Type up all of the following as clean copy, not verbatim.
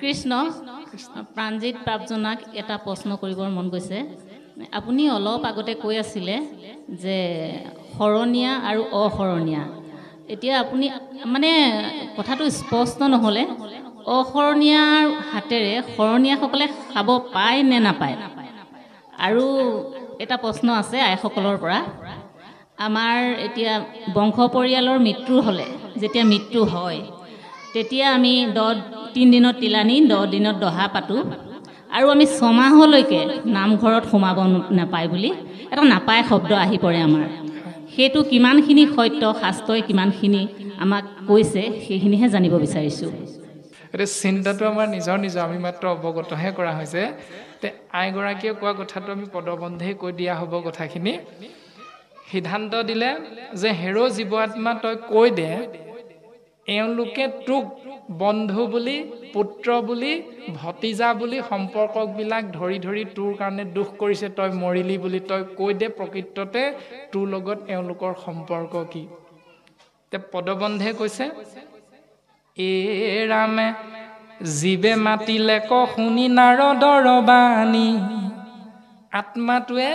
কৃষ্ণ। প্ৰাণজিৎ বাপজনাক এটা প্ৰশ্ন কৰিবৰ মন গৈছে। আপুনি অলপ আগতে কৈ আছিলে যে শৰণীয়া আৰু অশৰণীয়া, এতিয়া আপুনি মানে কথাটো স্পষ্ট নহ'লে, অশৰণীয়াৰ হাতেৰে শৰণীয়াসকলে খাব পায় নে নাপায়? আৰু এটা প্ৰশ্ন আছে আইসকলৰ পৰা, আমাৰ এতিয়া বংশ পৰিয়ালৰ মৃত্যু হ'লে, যেতিয়া মৃত্যু হয় তেতিয়া আমি 3 দিনত তিলানি, 10 দিনত দহা পাতোঁ, আৰু আমি 6 মাহলৈকে নামঘৰত সোমাব নাপায় বুলি এটা নাপায় শব্দ আহি পৰে আমাৰ। সেইটো কিমানখিনি সত্য, শাস্ত্ৰই কিমানখিনি আমাক কৈছে, সেইখিনিহে জানিব বিচাৰিছোঁ। এতিয়া চিন্তাটো আমাৰ নিজৰ নিজৰ, আমি মাত্ৰ অৱগতহে কৰা হৈছে। তে আইগৰাকীয়ে কোৱা কথাটো আমি পদবন্ধেই কৈ দিয়া হ'ব। কথাখিনি সিদ্ধান্ত দিলে যে হেৰ' জীৱ আত্মা, তই কৈ দে, এওঁলোকে তোক বন্ধু বুলি, পুত্ৰ বুলি, ভতিজা বুলি সম্পৰ্কবিলাক ধৰি ধৰি তোৰ কাৰণে দুখ কৰিছে, তই মৰিলি বুলি। তই কৈ দে প্ৰকৃততে তোৰ লগত এওঁলোকৰ সম্পৰ্ক কি। তে পদবন্ধে কৈছে, এ ৰামে জীৱে মাতিলে ক শুনি নাৰদৰ বাণী। আত্মাটোৱে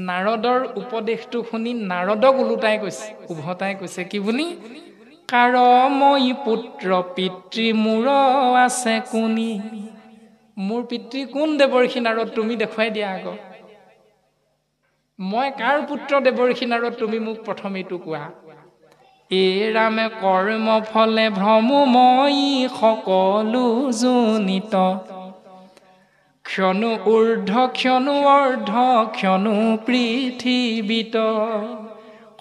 নাৰদৰ উপদেশটো শুনি নাৰদক ওলোটাই কৈছে, উভতাই কৈছে কি বুলি? কাৰ মই পুত্ৰ পিতৃ মোৰ আছে কোনি? মোৰ পিতৃ কোন দেৱৰ্ষি নাৰদ, তুমি দেখুৱাই দিয়া আকৌ। মই কাৰ পুত্ৰ দেৱৰ্ষি নাৰদ, তুমি মোক প্ৰথম এইটো কোৱা। এ ৰামে কৰ্ম ফলে ভ্ৰমো মই সকলো যোনিত, ক্ষণো ঊৰ্ধ ক্ষণো অৰ্ধ ক্ষণো পৃথিৱীত।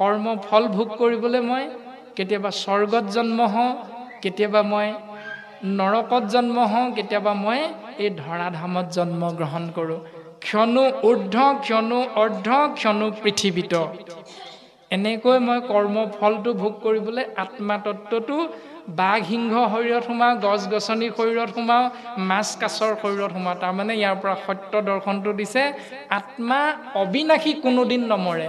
কৰ্ম ফল ভোগ কৰিবলৈ মই কেতিয়াবা স্বৰ্গত জন্ম হওঁ, কেতিয়াবা মই নৰকত জন্ম হওঁ, কেতিয়াবা মই এই ধৰাধামত জন্ম গ্ৰহণ কৰোঁ। ক্ষণো ঊৰ্ধ ক্ষণো অৰ্ধ ক্ষণো পৃথিৱীত, এনেকৈ মই কৰ্ম ফলটো ভোগ কৰিবলৈ আত্মাতত্ত্বটো বাঘ সিংহ শৰীৰত সোমাওঁ, গছ গছনি শৰীৰত সোমাওঁ, মাছ কাছৰ শৰীৰত সোমাওঁ। তাৰমানে ইয়াৰ পৰা সত্য দৰ্শনটো দিছে, আত্মা অবিনাশী, কোনোদিন নমৰে,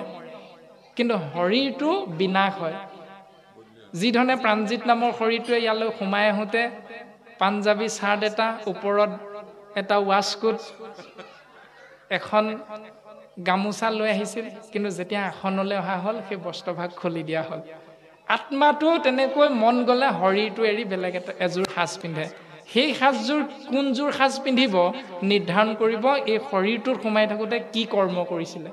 কিন্তু শৰীৰটো বিনাশ হয়। যিধৰণে প্ৰাণজিৎ নামৰ শৰীৰটোৱে ইয়ালৈ সোমাই আহোঁতে পাঞ্জাবী চাৰ্ট এটা, ওপৰত এটা ৱাছকোট, এখন গামোচা লৈ আহিছিল, কিন্তু যেতিয়া আসনলৈ অহা হ'ল সেই বস্ত্ৰভাগ খুলি দিয়া হ'ল। আত্মাটো তেনেকৈ মন গ'লে শৰীৰটো এৰি বেলেগ এটা এযোৰ সাজ পিন্ধে। সেই সাজযোৰ কোনযোৰ সাজ পিন্ধিব নিৰ্ধাৰণ কৰিব এই শৰীৰটোত সোমাই থাকোঁতে কি কৰ্ম কৰিছিলে,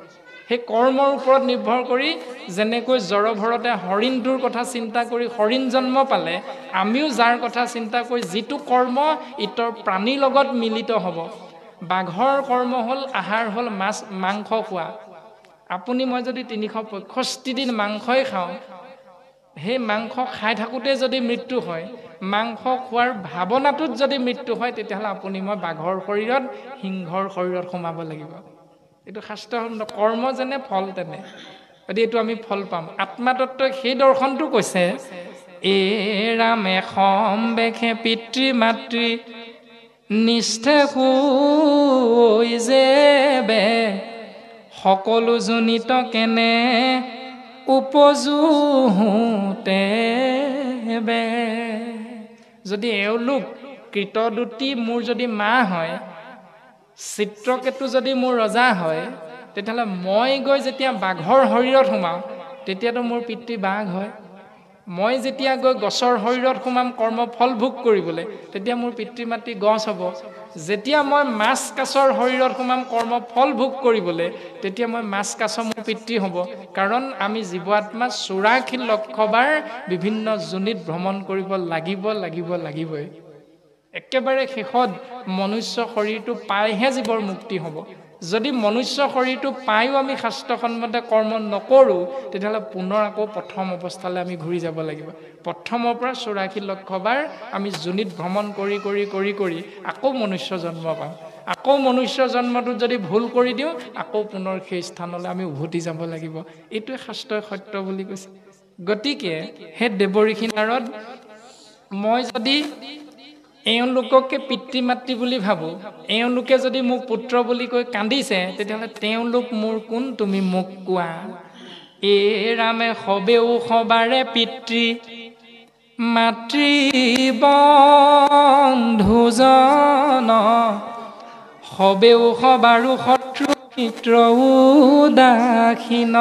সেই কৰ্মৰ ওপৰত নিৰ্ভৰ কৰি। যেনেকৈ জড়ভৰতে হৰিণটোৰ কথা চিন্তা কৰি হৰিণ জন্ম পালে, আমিও যাৰ কথা চিন্তা কৰি যিটো কৰ্ম ইতৰ প্ৰাণীৰ লগত মিলিত হ'ব। বাঘৰ কৰ্ম হ'ল, আহাৰ হ'ল মাছ মাংস খোৱা। আপুনি মই যদি 365 দিন মাংসই খাওঁ, সেই মাংস খাই থাকোঁতে যদি মৃত্যু হয়, মাংস খোৱাৰ ভাৱনাটোত যদি মৃত্যু হয়, তেতিয়াহ'লে আপুনি মই বাঘৰ শৰীৰত, সিংহৰ শৰীৰত সোমাব লাগিব। এইটো শাস্ত্ৰ, কৰ্ম যেনে ফল তেনে, গতিকে এইটো আমি ফল পাম। আত্মাতত্ত্বই সেই দৰ্শনটো কৈছে। এ ৰামে সম্বেশে পিতৃ মাতৃ নিষ্ঠে যেবে, সকলো জনিত কেনে উপজোতে। যদি এওঁলোক কৃতদূতী মোৰ যদি মা হয়, চিত্ৰকেতু যদি মোৰ ৰজা হয়, তেতিয়াহ'লে মই গৈ যেতিয়া বাঘৰ শৰীৰত সোমাওঁ, তেতিয়াতো মোৰ পিতৃ বাঘ হয়। মই যেতিয়া গৈ গছৰ শৰীৰত সোমাম কৰ্ম ফল ভোগ কৰিবলৈ, তেতিয়া মোৰ পিতৃ মাতৃ গছ হ'ব। যেতিয়া মই মাছ কাছৰ শৰীৰত সোমাম কৰ্ম ফল ভোগ কৰিবলৈ, তেতিয়া মই মাছ কাছ মোৰ পিতৃ হ'ব। কাৰণ আমি জীৱ আত্মা 84 লক্ষ বাৰ বিভিন্ন যোনিত ভ্ৰমণ কৰিব লাগিব, লাগিব, লাগিবই। একেবাৰে শেষত মনুষ্য শৰীৰটো পাইহে জীৱৰ মুক্তি হ'ব। যদি মনুষ্য শৰীৰটো পায়ো আমি শাস্ত্ৰসন্মতে কৰ্ম নকৰোঁ, তেতিয়াহ'লে পুনৰ আকৌ প্ৰথম অৱস্থালৈ আমি ঘূৰি যাব লাগিব। প্ৰথমৰ পৰা 84 লক্ষ বাৰ আমি যোনিত ভ্ৰমণ কৰি কৰি কৰি কৰি আকৌ মনুষ্য জন্ম পাম। আকৌ মনুষ্য জন্মটোত যদি ভুল কৰি দিওঁ, আকৌ পুনৰ সেই স্থানলৈ আমি উভতি যাব লাগিব। এইটোৱে শাস্ত্ৰই সত্য বুলি কৈছে। গতিকে সেই দেৱঋষি নাৰদ, মই যদি এওঁলোককে পিতৃ মাতৃ বুলি ভাবোঁ, এওঁলোকে যদি মোক পুত্ৰ বুলি কৈ কান্দিছে, তেতিয়াহ'লে তেওঁলোক মোৰ কোন, তুমি মোক কোৱা। এ ৰামে সবেও সবাৰে পিতৃ মাতৃ বন্ধু ভোজন, সবেও সবাৰো শত্ৰু মিত্ৰ উদাসীন।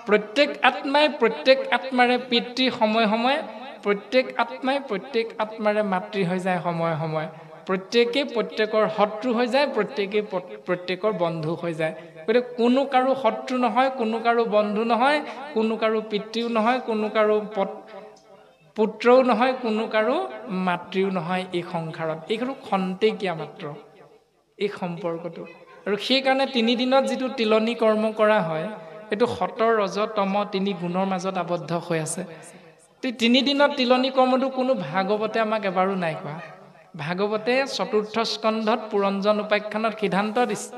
প্ৰত্যেক আত্মাই প্ৰত্যেক আত্মাৰে পিতৃ সময়ে সময়ে, প্ৰত্যেক আত্মাই প্ৰত্যেক আত্মাৰে মাতৃ হৈ যায় সময়ে সময়ে, প্ৰত্যেকেই প্ৰত্যেকৰ শত্ৰু হৈ যায়, প্ৰত্যেকেই প্ৰত্যেকৰ বন্ধু হৈ যায়। গতিকে কোনো কাৰো শত্ৰু নহয়, কোনো কাৰো বন্ধু নহয়, কোনো কাৰো পিতৃও নহয়, কোনো কাৰো পুত্ৰও নহয়, কোনো কাৰো মাতৃও নহয় এই সংসাৰত। এইটো খন্তেকীয়া মাত্ৰ এই সম্পৰ্কটো। আৰু সেইকাৰণে তিনিদিনত যিটো তিলনি কৰ্ম কৰা হয়, এইটো সত ৰজ তম তিনি গুণৰ মাজত আবদ্ধ হৈ আছে। তিনিদিনত তিলনি কৰ্মটো কোনো ভাগৱতে আমাক এবাৰো নাই কোৱা। ভাগৱতে চতুৰ্থ স্কন্ধত পুৰঞ্জন উপাখ্যানত সিদ্ধান্ত দিছে,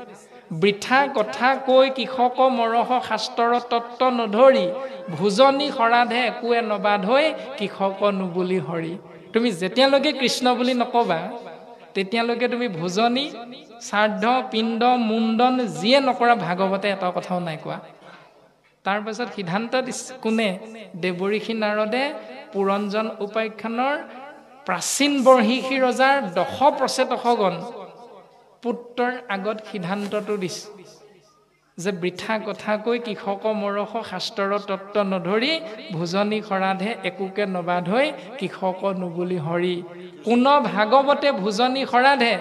বৃথা কথা কৈ কৃষক মৰহ শাস্ত্ৰৰ তত্ত্ব নধৰি, ভোজনী শৰাধে একোৱে নবাধৈ কৃষক নুবুলি হৰি। তুমি যেতিয়ালৈকে কৃষ্ণ বুলি নকবা তেতিয়ালৈকে তুমি ভোজনী শ্ৰাদ্ধ পিণ্ড মুণ্ডন যিয়ে নকৰা ভাগৱতে এটা কথাও নাই কোৱা। তাৰপাছত সিদ্ধান্ত দিছে কোনে? দেৱঋষি নাৰদে পুৰঞ্জন উপাখ্যানৰ প্ৰাচীন বৰ্হিষী ৰজাৰ দশ প্ৰচেতসগণ পুত্ৰৰ আগত সিদ্ধান্তটো দিছে যে বৃথা কথা কৈ কৃষক মৰস শাস্ত্ৰৰ তত্ত্ব নধৰি, ভোজনী শৰাধে একোকে নবাধৈ কৃষক নুবুলি হৰি। কোন ভাগৱতে ভোজনী শৰাধে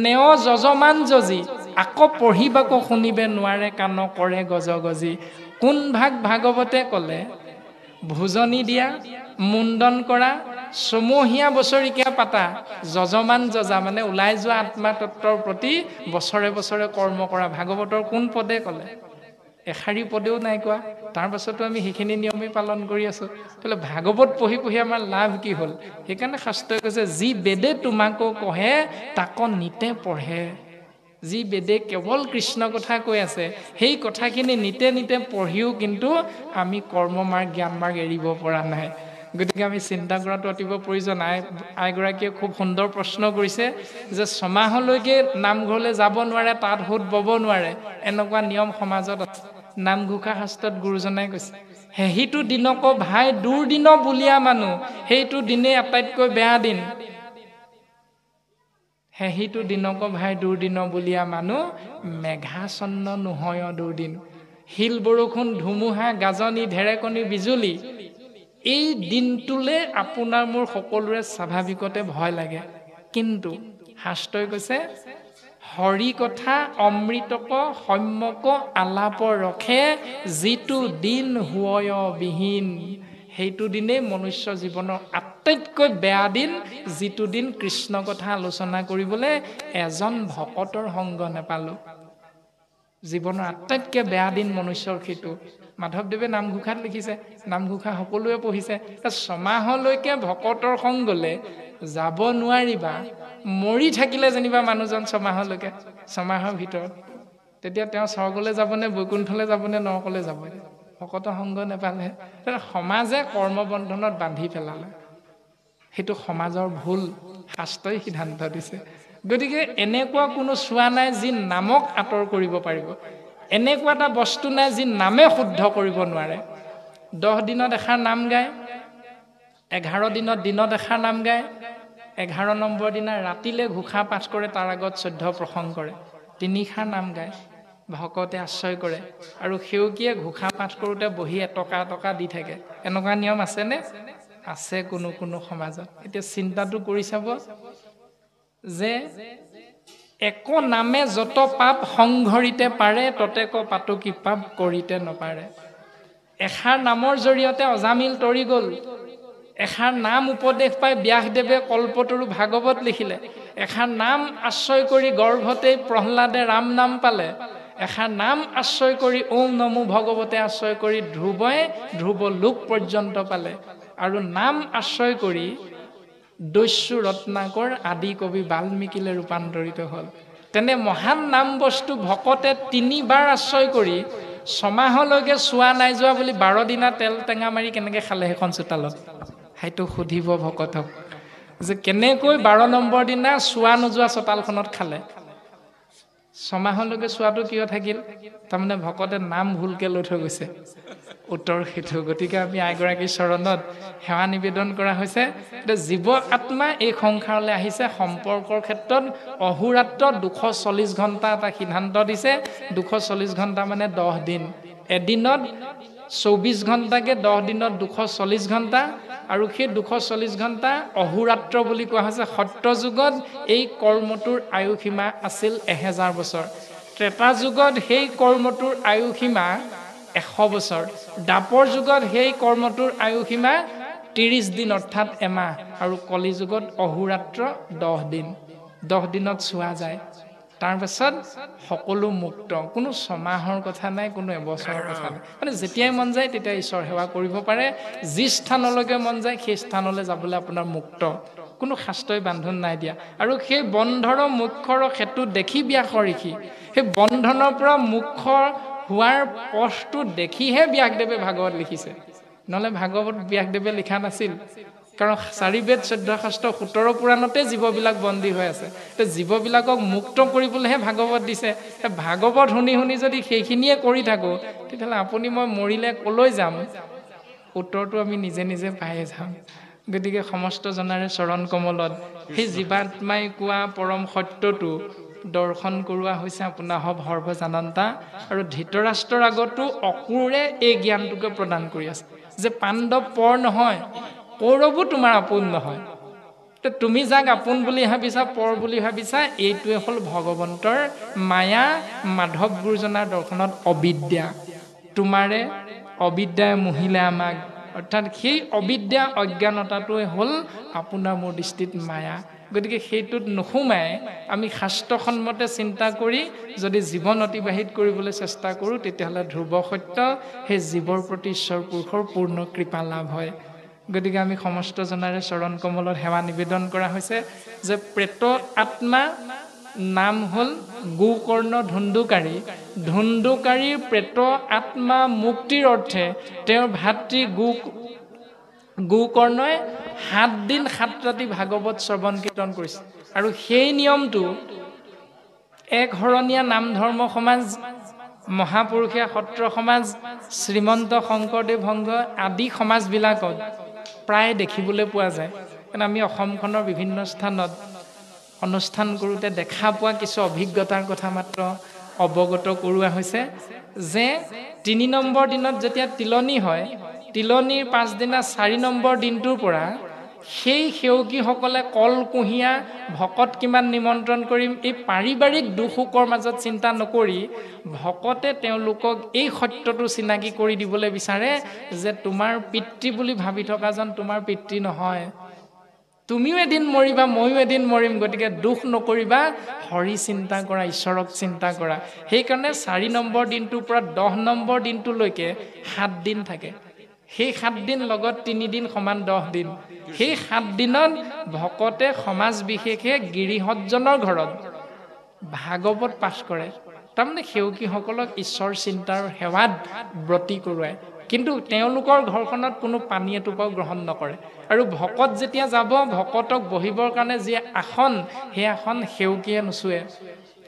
নেও যজমান যজি, আকৌ পঢ়িবাকো শুনিবে নোৱাৰে কাণ কৰে গজ গজি। কোন ভাগ ভাগৱতে ক'লে ভোজনী দিয়া, মুণ্ডন কৰা, ছমহীয়া বছৰেকীয়া পাতা, যজমান যজা মানে ওলাই যোৱা আত্মাতত্ত্বৰ প্ৰতি বছৰে বছৰে কৰ্ম কৰা, ভাগৱতৰ কোন পদে ক'লে? এষাৰি পদেও নাই কোৱা। তাৰ পাছতো আমি সেইখিনি নিয়মেই পালন কৰি আছোঁ। তেতিয়াহ'লে ভাগৱত পঢ়ি পঢ়ি আমাৰ লাভ কি হ'ল? সেইকাৰণে শাস্ত্ৰই কৈছে, যি বেদে তোমাকো কহে তাক নিতে পঢ়ে। যি বেদে কেৱল কৃষ্ণ কথা কৈ আছে সেই কথাখিনি নিতে নিতে পঢ়িও কিন্তু আমি কৰ্মমাৰ্গ জ্ঞান মাৰ্গ এৰিব পৰা নাই। গতিকে আমি চিন্তা কৰাটো অতিব প্ৰয়োজন। আইগৰাকীয়ে খুব সুন্দৰ প্ৰশ্ন কৰিছে যে ছমাহলৈকে নামঘৰলৈ যাব নোৱাৰে, তাঁত সুত বব নোৱাৰে, এনেকুৱা নিয়ম সমাজত আছে। নামঘোষা শাস্ত্ৰত গুৰুজনাই কৈছে, সেইটো দিনক ভাই দুৰ্দিন বুলিয়া মানুহ, সেইটো দিনেই আটাইতকৈ বেয়া দিন। সেইটো দিনক ভাই দুৰ্দিন বুলিয়া মানুহ, মেঘাচ্ছন্ন নহয় দুৰ্দিন। শিল বৰষুণ, ধুমুহা, গাজনি, ঢেৰেকনি, বিজুলী, এই দিনটোলৈ আপোনাৰ মোৰ সকলোৰে স্বাভাৱিকতে ভয় লাগে। কিন্তু শাস্ত্ৰই কৈছে, হৰি কথা অমৃতক সম্যক আলাপ ৰখে, যিটো দিন হোৱয় বিহীন। সেইটো দিনেই মনুষ্য জীৱনৰ আটাইতকৈ বেয়া দিন, যিটো দিন কৃষ্ণ কথা আলোচনা কৰিবলৈ এজন ভকতৰ সংগ নাপালোঁ। জীৱনৰ আটাইতকৈ বেয়া দিন মনুষ্যৰ সেইটো। মাধৱদেৱে নামঘোষাত লিখিছে, নামঘোষা সকলোৱে পঢ়িছে। ছমাহলৈকে ভকতৰ সংগলে যাব নোৱাৰিবা, মৰি থাকিলে যেনিবা মানুহজন ছমাহলৈকে, ছমাহৰ ভিতৰত, তেতিয়া তেওঁ স্বৰ্গলৈ যাবনে, বৈকুণ্ঠলৈ যাবনে, নৰকলৈ যাব? ভকতৰ সংগ নাপালে। সমাজে কৰ্মবন্ধনত বান্ধি পেলালে, সেইটো সমাজৰ ভুল, শাস্ত্ৰই সিদ্ধান্ত দিছে। গতিকে এনেকুৱা কোনো চোৱা নাই যি নামক আঁতৰ কৰিব পাৰিব, এনেকুৱা এটা বস্তু নাই যি নামে শুদ্ধ কৰিব নোৱাৰে। 10 দিনত এষাৰ নাম গায়, 11 দিনত দিনত এষাৰ নাম গায়, 11 নম্বৰ দিনা ৰাতিলৈ ঘোষা পাঠ কৰে, তাৰ আগত 14 প্ৰসংগ কৰে, তিনিষাৰ নাম গায়, ভকতে আশ্ৰয় কৰে। আৰু সেউকীয়ে ঘোষা পাঠ কৰোঁতে বহি এটকা এটকা দি থাকে। এনেকুৱা নিয়ম আছেনে? আছে কোনো কোনো সমাজত। এতিয়া চিন্তাটো কৰি চাব যে একো নামে যত পাপ সংঘৰিতে পাৰে, ততেক পাতকি পাপ কৰিতে নপাৰে। এষাৰ নামৰ জৰিয়তে অজামিল তৰি গ'ল। এষাৰ নাম উপদেশ পাই ব্যাসদেৱে কল্পতৰু ভাগৱত লিখিলে। এষাৰ নাম আশ্ৰয় কৰি গৰ্ভতেই প্ৰহ্লাদে ৰাম নাম পালে। এষাৰ নাম আশ্ৰয় কৰি ওম নমো ভগৱতে আশ্ৰয় কৰি ধ্ৰুৱই ধ্ৰুৱ লোক পৰ্যন্ত পালে। আৰু নাম আশ্ৰয় কৰি দস্যু ৰত্নাকৰ আদি কবি বাল্মীকিলৈ ৰূপান্তৰিত হ'ল। তেনে মহান নাম বস্তু ভকতে তিনিবাৰ আশ্ৰয় কৰি ছমাহলৈকে চোৱা নাই যোৱা বুলি 12 দিনা তেল টেঙা মাৰি কেনেকৈ খালে সেইখন চোতালত? সেইটো সুধিব ভকতক যে কেনেকৈ 12 নম্বৰ দিনা চোৱা নোযোৱা চোতালখনত খালে। ছমাহলৈকে চোৱাটো কিয় থাকিল? তাৰমানে ভকতে নাম ভুলকৈ লৈ থৈ গৈছে, উত্তৰ সেইটো। গতিকে আমি আইগৰাকীৰ চৰণত সেৱা নিবেদন কৰা হৈছে। এতিয়া জীৱ আত্মা এই সংসাৰলৈ আহিছে সম্পৰ্কৰ ক্ষেত্ৰত অহোৰাত্ৰ 240 ঘণ্টা এটা সিদ্ধান্ত দিছে। 240 ঘণ্টা মানে 10 দিন, এদিনত 24 ঘণ্টাকে 10 দিনত 240 ঘণ্টা। আৰু সেই 240 ঘণ্টা অহোৰাত্ৰ বুলি কোৱা হৈছে। সত্য যুগত এই কৰ্মটোৰ আয়ুসীমা আছিল 1000 বছৰ, ত্ৰেতা যুগত সেই কৰ্মটোৰ আয়ুসীমা 100 বছৰ, দ্বাপৰ যুগত সেই কৰ্মটোৰ আয়ুসীমা 30 দিন অৰ্থাৎ এমাহ, আৰু কলি যুগত অহোৰাত্ৰ 10 দিন। 10 দিনত চোৱা যায়, তাৰপাছত সকলো মুক্ত। কোনো ছমাহৰ কথা নাই, কোনো এবছৰৰ কথা নাই, মানে যেতিয়াই মন যায় তেতিয়া ঈশ্বৰ সেৱা কৰিব পাৰে। যি স্থানলৈকে মন যায় সেই স্থানলৈ যাবলৈ আপোনাৰ মুক্ত, কোনো শাস্ত্ৰই বান্ধোন নাই দিয়া। আৰু সেই বন্ধৰ মুখ্যৰ সেতু দেখি ব্যাস ঋষি, সেই বন্ধনৰ পৰা মুখ্য হোৱাৰ পথটো দেখিহে ব্যাসদেৱে ভাগৱত লিখিছে, নহ'লে ভাগৱত ব্যাসদেৱে লিখা নাছিল। কাৰণ 4 বেদ 14 শাস্ত্ৰ 17 পুৰাণতে জীৱবিলাক বন্দী হৈ আছে। জীৱবিলাকক মুক্ত কৰিবলৈহে ভাগৱত দিছে। ভাগৱত শুনি শুনি যদি সেইখিনিয়ে কৰি থাকোঁ, তেতিয়াহ'লে আপুনি মই মৰিলে ক'লৈ যাম? উত্তৰটো আমি নিজে নিজে পায়ে যাম। গতিকে সমস্ত জনাৰে চৰণ কমলত সেই জীৱাত্মাই কোৱা পৰম সত্যটো দৰ্শন কৰোৱা হৈছে আপোনাৰ হব সৰ্বজানন্তা। আৰু ধৃতৰাষ্ট্ৰৰ আগতো অকুৰে এই জ্ঞানটোকে প্ৰদান কৰি আছে যে পাণ্ডৱ পৰ নহয়, কৌৰৱো তোমাৰ আপোন নহয়। তুমি যাক আপোন বুলি ভাবিছা, পৰ বুলি ভাবিছা, এইটোৱে হ'ল ভগৱন্তৰ মায়া। মাধৱ গুৰুজনাৰ দৰ্শনত অবিদ্যা, তোমাৰে অবিদ্যাই মোহিলে আমাক, অৰ্থাৎ সেই অবিদ্যা অজ্ঞানতাটোৱে হ'ল আপোনাৰ মোৰ দৃষ্টিত মায়া। গতিকে সেইটোত নোসোমাই আমি শাস্ত্ৰসন্মতে চিন্তা কৰি যদি জীৱন অতিবাহিত কৰিবলৈ চেষ্টা কৰোঁ, তেতিয়াহ'লে ধ্ৰুৱ সত্য সেই জীৱৰ প্ৰতি ঈশ্বৰ পুৰুষৰ পূৰ্ণ কৃপা লাভ হয়। গতিকে আমি সমস্ত জনাৰে চৰণ কমলত সেৱা নিবেদন কৰা হৈছে যে প্ৰেত আত্মা নাম হ'ল গোকৰ্ণ ধুন্দুকাৰী। ধুন্দুকাৰীৰ প্ৰেত আত্মা মুক্তিৰ অৰ্থে তেওঁৰ ভাতৃ গোকৰ্ণই 7 দিন 7 ৰাতি ভাগৱত শ্ৰৱণ কীৰ্তন কৰিছে। আৰু সেই নিয়মটো এক শৰণীয়া নাম ধৰ্ম সমাজ, মহাপুৰুষীয়া সত্ৰ সমাজ, শ্ৰীমন্ত শংকৰদেৱ সংঘ আদি সমাজবিলাকত প্ৰায় দেখিবলৈ পোৱা যায়। কাৰণ আমি অসমখনৰ বিভিন্ন স্থানত অনুষ্ঠান কৰোঁতে দেখা পোৱা কিছু অভিজ্ঞতাৰ কথা মাত্ৰ অৱগত কৰোৱা হৈছে যে 3 নম্বৰ দিনত যেতিয়া তিলনি হয়, তিলনিৰ পাছদিনা 4 নম্বৰ দিনটোৰ পৰা সেই সেউকীসকলে কল কুঁহিয়া ভকত কিমান নিমন্ত্ৰণ কৰিম এই পাৰিবাৰিক দুখ শোকৰ মাজত চিন্তা নকৰি ভকতে তেওঁলোকক এই সত্যটো চিনাকি কৰি দিবলৈ বিচাৰে যে তোমাৰ পিতৃ বুলি ভাবি থকাজন তোমাৰ পিতৃ নহয়, তুমিও এদিন মৰিবা, ময়ো এদিন মৰিম, গতিকে দুখ নকৰিবা, হৰি চিন্তা কৰা, ঈশ্বৰক চিন্তা কৰা। সেইকাৰণে 4 নম্বৰ দিনটোৰ পৰা 10 নম্বৰ দিনটোলৈকে 7 দিন থাকে। সেই 7 দিন লগত 3 দিন সমান 10 দিন। সেই 7 দিনত ভকতে সমাজ বিশেষে গিৰিহতজনৰ ঘৰত ভাগৱত পাঠ কৰে, তাৰমানে সেউকীসকলক ঈশ্বৰ চিন্তাৰ সেৱাত ব্ৰতী কৰোৱায়। কিন্তু তেওঁলোকৰ ঘৰখনত কোনো পানী এটোপাও গ্ৰহণ নকৰে। আৰু ভকত যেতিয়া যাব, ভকতক বহিবৰ কাৰণে যি আসন, সেই আসন সেউকীয়ে নুচুৱে।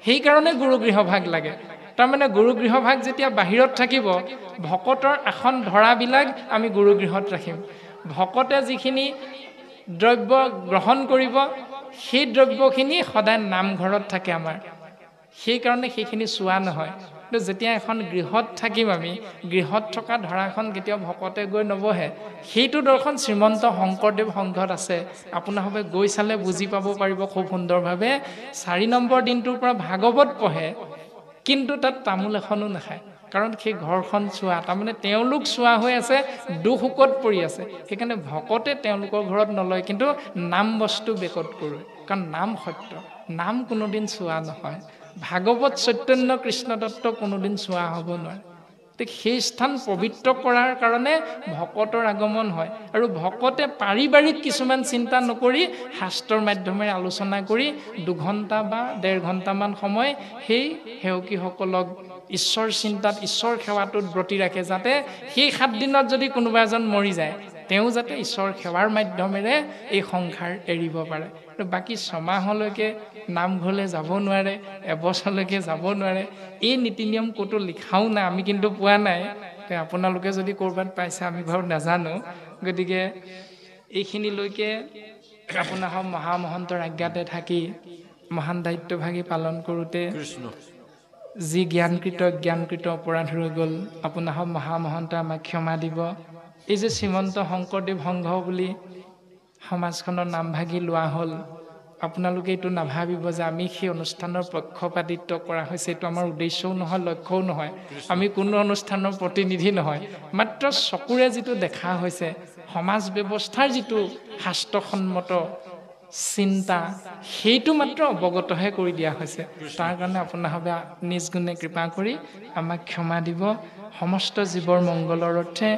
সেইকাৰণে গুৰুগৃহ ভাগ লাগে। তাৰমানে গুৰুগৃহভাগ যেতিয়া বাহিৰত থাকিব, ভকতৰ আসন ধৰাবিলাক আমি গুৰুগৃহত ৰাখিম। ভকতে যিখিনি দ্ৰব্য গ্ৰহণ কৰিব, সেই দ্ৰব্যখিনি সদায় নামঘৰত থাকে আমাৰ, সেইকাৰণে সেইখিনি চোৱা নহয়। কিন্তু যেতিয়া এখন গৃহত থাকিম আমি, গৃহত থকা ধৰাখন কেতিয়াও ভকতে গৈ নবহে। সেইটো দৰ্শন শ্ৰীমন্ত শংকৰদেৱ সংঘত আছে, আপোনালোকে গৈ চালে বুজি পাব পাৰিব খুব সুন্দৰভাৱে। 4 নম্বৰ দিনটোৰ পৰা ভাগৱত পঢ়ে, কিন্তু তাত তামোল এখনো নাখায়, কাৰণ সেই ঘৰখন চোৱা, তাৰমানে তেওঁলোক চোৱা হৈ আছে, দুখ শোকত পৰি আছে। সেইকাৰণে ভকতে তেওঁলোকৰ ঘৰত নলয়, কিন্তু নাম বস্তু বেকত কৰোঁ, কাৰণ নাম সত্য, নাম কোনোদিন চোৱা নহয়। ভাগৱত চৈতন্য কৃষ্ণ তত্ত্ব কোনোদিন চোৱা হ'ব নোৱাৰে। সেই স্থান পবিত্ৰ কৰাৰ কাৰণে ভকতৰ আগমন হয়। আৰু ভকতে পাৰিবাৰিক কিছুমান চিন্তা নকৰি শাস্ত্ৰৰ মাধ্যমেৰে আলোচনা কৰি 2 ঘণ্টা বা 1.5 ঘণ্টামান সময় সেই সেৱকীসকলক ঈশ্বৰ চিন্তাত, ঈশ্বৰ সেৱাটোত ব্ৰতী ৰাখে, যাতে সেই 7 দিনত যদি কোনোবা এজন মৰি যায়, তেওঁ যাতে ঈশ্বৰ সেৱাৰ মাধ্যমেৰে এই সংসাৰ এৰিব পাৰে। বাকী ছমাহলৈকে নামঘৰলৈ যাব নোৱাৰে, এবছৰলৈকে যাব নোৱাৰে, এই নীতি নিয়ম ক'তো লিখাও নাই, আমি কিন্তু পোৱা নাই। আপোনালোকে যদি ক'ৰবাত পাইছে আমি বাৰু নাজানো। গতিকে এইখিনিলৈকে আপোনাৰ মহামহন্তৰ আজ্ঞাতে থাকি মহান দায়িত্বভাগী পালন কৰোঁতে যি জ্ঞানকৃত জ্ঞানকৃত অপৰাধ ৰৈ গ'ল, আপোনাৰ মহামহন্ত আমাক ক্ষমা দিব। এই যে শ্ৰীমন্ত শংকৰদেৱ সংঘ বুলি সমাজখনৰ নামভাগি লোৱা হ'ল, আপোনালোকে এইটো নাভাবিব যে আমি সেই অনুষ্ঠানৰ পক্ষপাতিত্ব কৰা হৈছে। এইটো আমাৰ উদ্দেশ্যও নহয়, লক্ষ্যও নহয়। আমি কোনো অনুষ্ঠানৰ প্ৰতিনিধি নহয়, মাত্ৰ চকুৰে যিটো দেখা হৈছে, সমাজ ব্যৱস্থাৰ যিটো শাস্ত্ৰসন্মত চিন্তা, সেইটো মাত্ৰ অৱগতহে কৰি দিয়া হৈছে। তাৰ কাৰণে আপোনাৰভাৱে নিজ গুণে কৃপা কৰি আমাক ক্ষমা দিব। সমস্ত জীৱৰ মংগলৰ অৰ্থে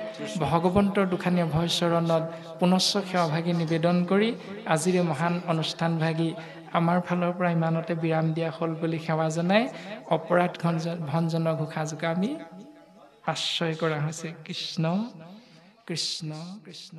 ভগৱন্তৰ দুখানি অভয় চৰণত পুনশ্চ সেৱাভাগী নিবেদন কৰি আজিৰ মহান অনুষ্ঠানভাগী আমাৰ ফালৰ পৰা ইমানতে বিৰাম দিয়া হ'ল বুলি সেৱা জনাই অপৰাধ ভঞ্জনৰ ঘোষা জোকা আমি আশ্ৰয় কৰা হৈছে। কৃষ্ণ কৃষ্ণ কৃষ্ণ।